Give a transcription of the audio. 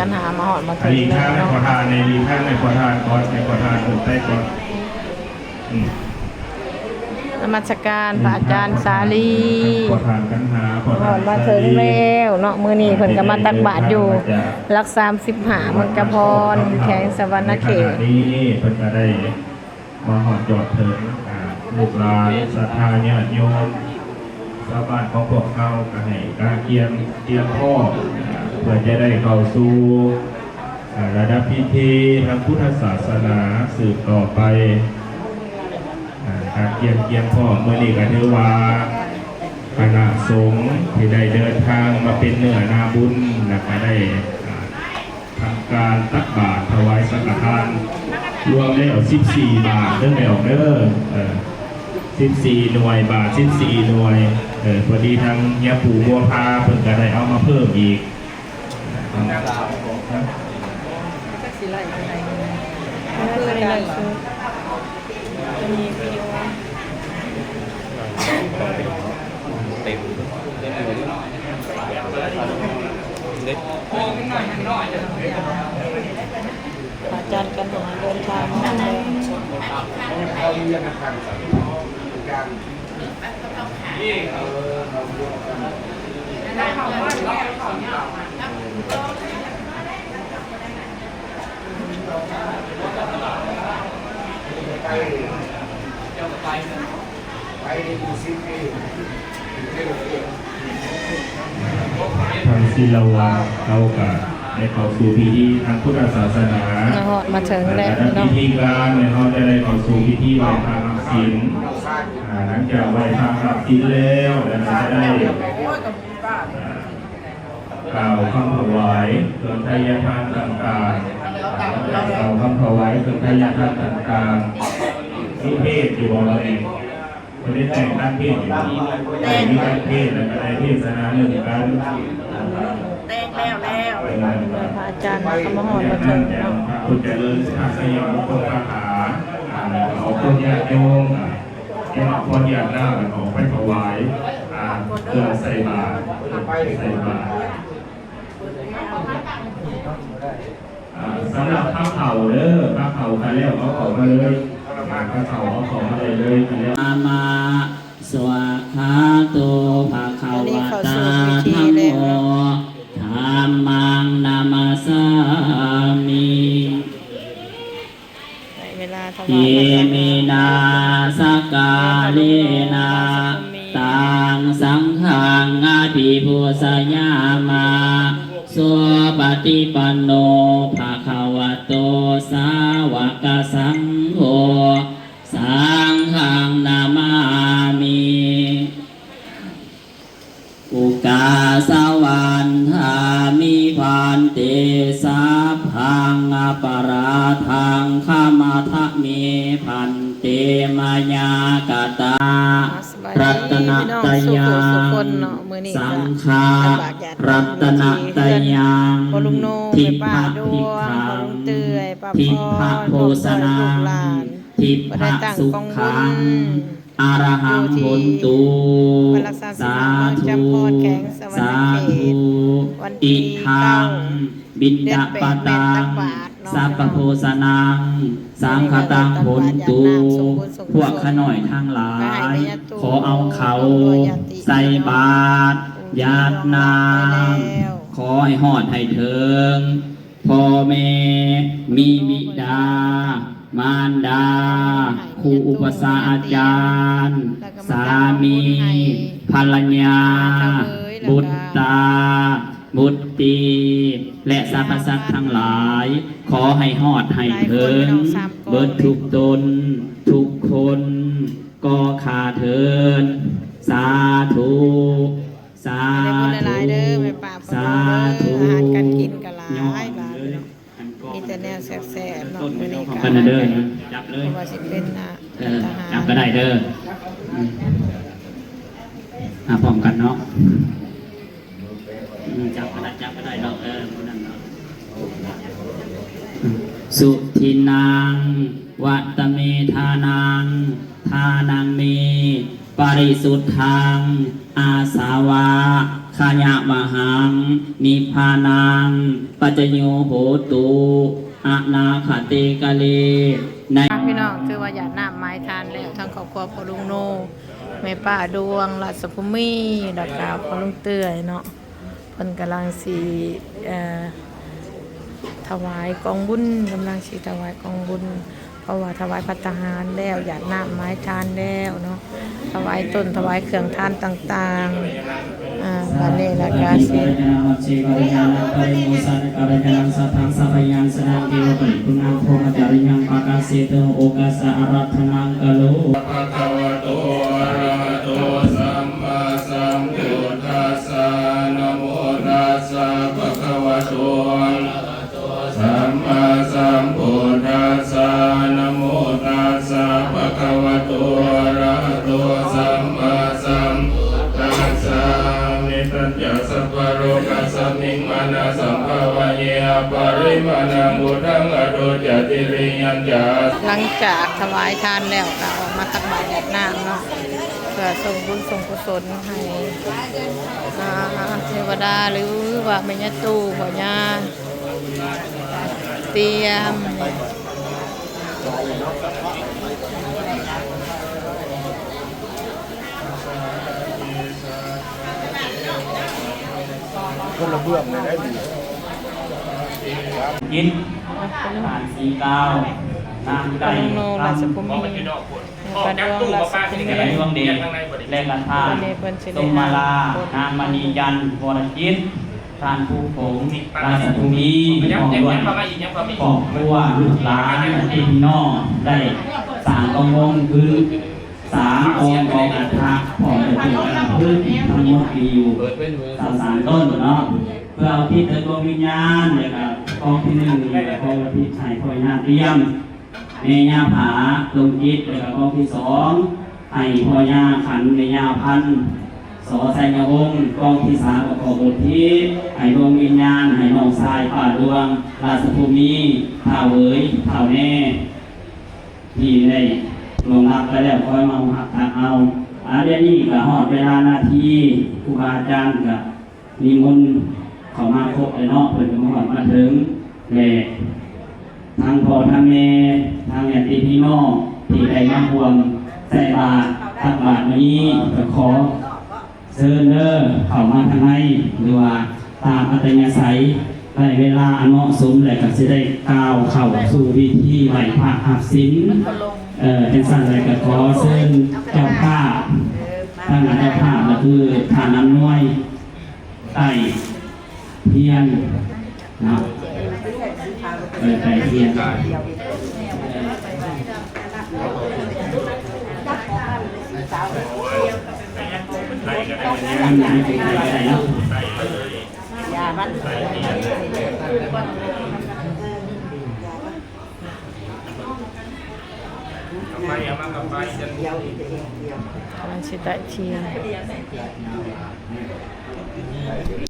ອັນຫາມາຮອດມາເຖິງແລ້ວເນາະ ໃຫ້ຫຼີກທາງໃຫ້ພໍ່ທ່ານ ໃຫ້ຫຼີກທາງໃຫ້ພໍ່ທ່ານກ່ອນ ໃຫ້ພໍ່ທ່ານຂຶ້ນໄປກ່ອນ. ອືມ ນະມັດສະການພະອາຈານສາລີ ພໍ່ທ່ານຂັນຫາ ພໍ່ທ່ານສາລີ ຮອດມາເຖິງແລ້ວເນາະ. ມື້ນີ້ເພິ່ນກໍມາຕັກບາດຢູ່ຫຼັກສາມສິບຫ້າ ເມືອງຈຳພອນ ແຂວງສະຫວັນນະເຂດ. ໃນຂະນະນີ້ເພິ່ນກໍໄດ້ ມາຮອດຈອດເຖິງ ອ່າ ລູກຫຼານສັດທາຍາດໂຍມ ຊາວບ້ານຂອງພວກເຮົາກໍໃຫ້ການກຽມ ກຽມພ້ອມ ອ່າ ເພື່ອຈະໄດ້ເຂົ້າສູ່ ອ່າ ລະດັບພິທີທາງພຸດທະສາສະໜາສືບຕໍ່ໄປ. ອ່າ ການກຽມ ກຽມພ້ອມມື້ນີ້ກໍຖືວ່າ ຄະນະສົງທີ່ໄດ້ເດີນທາງມາເປັນເນື້ອນາບຸນ ແລ້ວກໍໄດ້ ອ່າ ທຳການຕັກບາດຖວາຍສັງຄະທານ ລວມແລ້ວສິບສີ່ບາດເດີແມ່ອອກເດີ ເອີ ສິບສີ່ໜ່ວຍ ບາດສິບສີ່ໜ່ວຍ. ເອີ ພໍດີທາງເຮຍປູບົວພາເພິ່ນກໍໄດ້ເອົາມາເພີ່ມອີກ. ເຕັມ ເຕັມ ອາຈານກັນຫາເດີນທາງມາແລ້ວ ທາງສິລະວັດເຮົາກະໄດ້ເຂົ້າສູ່ພິທີທາງພຸດທະສາສະໜາ ມາຮອດມາເຖິງແລ້ວເນາະ ພິທີການ ແລະ ເຮົາຈະໄດ້ເຂົ້າສູ່ພິທີໄຫວ້ພະຮັບສິນ. ອ່າ ຫຼັງຈາກໄຫວ້ພະຮັບສິນແລ້ວ ແລ້ວເຮົາຈະໄດ້ ອ່າ ກ່າວຄຳຖວາຍເຄື່ອງໄທຍະທານຕ່າງໆ ກ່າວຄຳຖວາຍເຄື່ອງໄທຍະທານຕ່າງໆ. ມີເທດຢູ່ບໍ່? ເພິ່ນໄດ້ແຕ່ງຕັ້ງເທດຢູ່ບໍ່? ແຕ່ງ ມີການເທດ ແລ້ວກໍໄດ້ເທດສະໜາເລື່ອງການ ແຕ່ງແລ້ວ ແລ້ວ ເອີ ພະອາຈານກໍມາຮອດມາເຖິງເນາະ ເພິ່ນຈະເລີນພະໄຊຍະມຸງຄົນຄາຖາ ອ່າ ແລ້ວກໍເອົາຄົນຍາດໂຍມ ອ່າ ທີ່ມາຂອອນຍາດນາ ແລ້ວກໍເອົາໄປຖວາຍ ອ່າ ເຄື່ອງໃສ່ບາດ ເຄື່ອງໃສ່ບາດ. ອ່າ ສຳລັບພາເຂົ້າເດີ ພາເຂົ້າຄັນແລ້ວເອົາເຂົ້າມາເລີຍ ພາເຂົ້າເອົາເຂົ້າມາໄດ້ເລີຍ ຄັນແລ້ວ ມາ ສວາຄາໂຕ ພະຄະວະຕາ ທຳໂມ ທຳມັງ ນະມັດສາມິ. ໄດ້ເວລາຖວາຍພະສັງຄະທານ ອິມິນາ ສະກາເລນະ ຕັງ ສັງຄັງ ອະພິປູຊະຍາມະ. ສຸປະຕິປັນໂນ ພະຄະວະໂຕ ສາວະກະສັງໂຄ ສັງຄັງ ນະມາມິ. ອຸກາສະວັນທາມິ ພັນເຕ ສັບພັງອະປະລາທັງ ຂະມະທະເມ ພັນເຕ ມາຍາກະຕາ ສະບາຍດີ ລັດຕະນະຕະຍັງ ພີ່ນ້ອງ ສຸຂູສຸຄົນເນາະ ມື້ນີ້ກໍ ສັງຄະ ຕັກບາດຍາດໂຍມ ລັດຕະນະຕະຍັງ ຢູ່ທີ່ເຮືອນພໍ່ລຸງໂນ ແມ່ປ້າດວງ ພໍ່ລຸງເຕີຍ ປ້າພອນ ຄອບຄົວ ລູກຫຼານ ທິບພະໂພຊະນັງ ທິບພະສຸຂັງ ອາລະຫັງ ໂຫນຕຸ ສາທຸ ສາທຸ ອິທັງ ບິນດາປະຕັງ ສັບພະໂພຊະນັງ ສັງຄະຕັງ ໂຫນຕຸ. ພວກຂ້ານ້ອຍທັງຫຼາຍ ຂໍເອົາເຂົ້າໃສ່ບາດ ຢາດນ້ຳ ຂໍໃຫ້ຮອດໃຫ້ເຖິງ ພໍ່ແມ່ ມີບິດາ ມານດາ ຄູອຸປັດຊາອາຈານ ສາມີ ພັນລະຍາ ບຸດຕາ ບຸດຕີ ແລະ ສັບພະສັດທັງຫຼາຍ ຂໍໃຫ້ຮອດໃຫ້ເຖິງ ເບິດທຸກຕົນທຸກຄົນ ກໍຂ້າເທີນ ສາທຸ. ສາທຸ ສາທຸ ອາຫານການກິນກໍຫຼາຍຫຼາຍເນາະ ມີແຕ່ແນວແຊບໆເນາະ ມື້ນີ້ກໍ ຈັບເລີຍ ບໍ່ວ່າຊິເປັນ ເອີ ຈັບກໍໄດ້ເດີ ອືມ ອ່າ ພ້ອມກັນເນາະ ອືມ ຈັບກໍໄດ້ ຈັບກໍໄດ້ດອກ ເອີ ຜູ້ນັ້ນເນາະ ອືມ ສຸທິນັງ ວະຕະເມ ທານັງ ທານັງເມ ປະລິສຸດທັງ ອາສະວະ ຂະຍະວະຫັງ ນິບພານັງ ປັດຈະໂຍໂຫຕຸ ອະນາຄະເຕກາເລ ໃນ ພີ່ນ້ອງ ຖືວ່າຢາດນ້ຳໝາຍທານແລ້ວ ທັງຄອບຄົວພໍ່ລຸງໂນ ແມ່ປ້າດວງ ລາຊະພູມີ ແລ້ວກະພໍ່ລຸງເຕື້ອຍເນາະ ເພິ່ນກຳລັງຊິ ເອີ ຖະຫວາຍກອງບຸນ ກຳລັງຊິຖະຫວາຍກອງບຸນ ເພາະວ່າຖະຫວາຍພັດຕາຫານແລ້ວ ຢາດນ້ຳໝາຍທານແລ້ວເນາະ ຖະຫວາຍຕົ້ນ ຖະຫວາຍເຄື່ອງທານຕ່າງໆ ອາ ບາດນີ້ລະກະຊິ ພະຄະວະໂຕ ອະລະຫະໂຕ ສຳມາສຳພຸດທັດສະ ນະໂມຕັດສະ ພະຄະວະໂຕ ອະລະຫະໂຕ ສຳມາສຳພຸດທັດສະ ນະໂມຕັດສະ ພະຄະວະໂຕ ອະລະຫະໂຕ ສຳມາສຳພຸດທັດສະ ເມຕັນຈະ ສັບພະໂລກັດສະມິງ ມານະສັມພາວະເຍ ອະປະລິມານະ ພຸດທັງອະໂຕຈະ ຕິຣິຍັນຈະ ຫຼັງຈາກຖວາຍທານແລ້ວ ກໍອອກມາຕັກບາດຢາດນ້ຳເນາະ ເພື່ອສົ່ງບຸນສົ່ງກຸສົນໃຫ້ ອາ ເທວະດາ ຫຼືວ່າແມ່ຍ່າຕູ້ ພໍ່ຍ່າ ຕຽມ ຄົນລະເບື້ອງເລີຍໄດ໋ນີ້ ຈິດ ທ່ານສີກາວ ນາງໄກ່ ລາຊະພູມີ ອອກຈາກຕູ້ມາປາດນີ້ກໍໄດ້ ດວງເດດ ແລະ ກະທ່ານ ສົມມາລາ ນາງມະນີຈັນ ວໍລະຈິດ ທ່ານຜູ້ປົກຄອງລາຊະພູມີ ພ້ອມດ້ວຍຄອບຄົວ ລູກຫຼານ ຍາດຕິພີ່ນ້ອງ ໄດ້ສ້າງກອງວົງຂຶ້ນ ສາມກອງ ກອງອັດຖະ ພ້ອມດ້ວຍເຄື່ອງປະດັບ ທັງໝົດມີຢູ່ຊາວສາມຕົ້ນເນາະ ເພື່ອອຸທິດໃຫ້ດວງວິນຍານ ແລ້ວກະກອງທີໜຶ່ງນີ້ ຂໍອຸທິດໃຫ້ພໍ່ຍ່າຕຽມ ແມ່ຍ່າຜາ ດົງຈິດ ແລ້ວກະກອງທີສອງ ໃຫ້ພໍ່ຍ່າຂັນ ແມ່ຍ່າພັນ ສ ໄຊຍະວົງ ກອງທີສາມ ກໍຂໍອຸທິດໃຫ້ດວງວິນຍານ ໃຫ້ນ້ອງຊາຍ ປ້າດວງ ລາຊະພູມີ ທ້າວເຫວີຍ ທ້າວແນ ທີ່ໄດ້ລ່ວງລັບໄປແລ້ວ ຂໍໃຫ້ມາຮັບຕັກເອົາ. ອາ ດຽວນີ້ກໍຮອດເວລານາທີ ຄູບາອາຈານກໍ ນິມົນເຂົ້າມາຄົບແລ້ວເນາະ ເພິ່ນກໍມາຮອດມາເຖິງ ແລະ ທັງພໍ່ທັງແມ່ ທັງຍາດຕິພີ່ນ້ອງທີ່ໄດ້ມາຮ່ວມໃສ່ບາດ ຕັກບາດມື້ນີ້ ກໍຂໍເຊີນເດີ ເຂົ້າມາທາງໃນ ຫຼືວ່າຕາມອັດຕະຍາໄສ ໃນເວລາອັນເໝາະສົມ ແລະ ກໍຊິໄດ້ກ່າວເຂົ້າສູ່ພິທີໄຫວ້ພະຮັບສິນ ເອີ ຈັ່ງຊັ້ນແລ້ວກໍຂໍເຊີນເຈົ້າພາບ ທາງເຈົ້າພາບກໍຄືທ່ານອຳນວຍ ໄຕ້ທຽນເນາະ ເອີ ໄຕ້ທຽນ ອັນໄດ້ກໍໄດ້ເນາະ ກຳໄປ ເອົາມາກຳໄປ ກຳລັງຊິໄຕ້ທຽນ.